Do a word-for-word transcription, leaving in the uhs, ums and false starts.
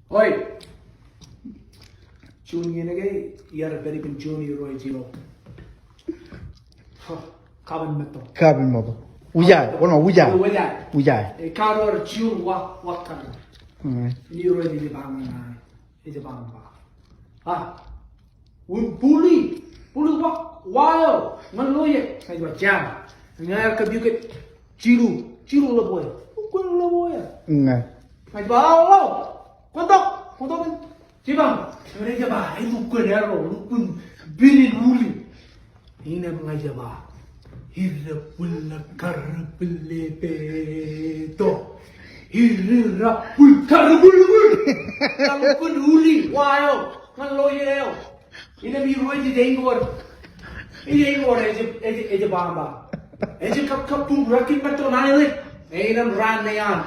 Oi. Juon iien ke iar pād ippān juon irooj eo. Huh, kapen meto. Kapen meto. Uja, wōn ma uja. Uja. Uja. E, kar juon wa, wa kar. Hmm. Irooj ej ba ñan, ej ba ñan ba. Ah. Wūn buli, buli wa, wa eo, ñan lo ie. Ña ij ba jab. Ña ij kab iuke jilu, jilu ḷap eo. Lukkuun ḷap eo. Ña. Ña ij ba, "Ḷap eo. Kwōn tok, kwōn tok." Jipañ. Ña ij ba, "Ej lukkuun arrow, lukkuun pād in uli." Innām ña ij ba, "Ij bwilōñ karrepeḷḷe peto. Ij bwilōñ karrepeḷḷe." Ña lukkuun uli wa eo ñan lo ie eo. Innām irooj ej āinwōt, ej āinwōt, ej, ej, ej ba ba. Ej kab, kab bōk rūkaki meto naan eo. Innām raan ṇe an.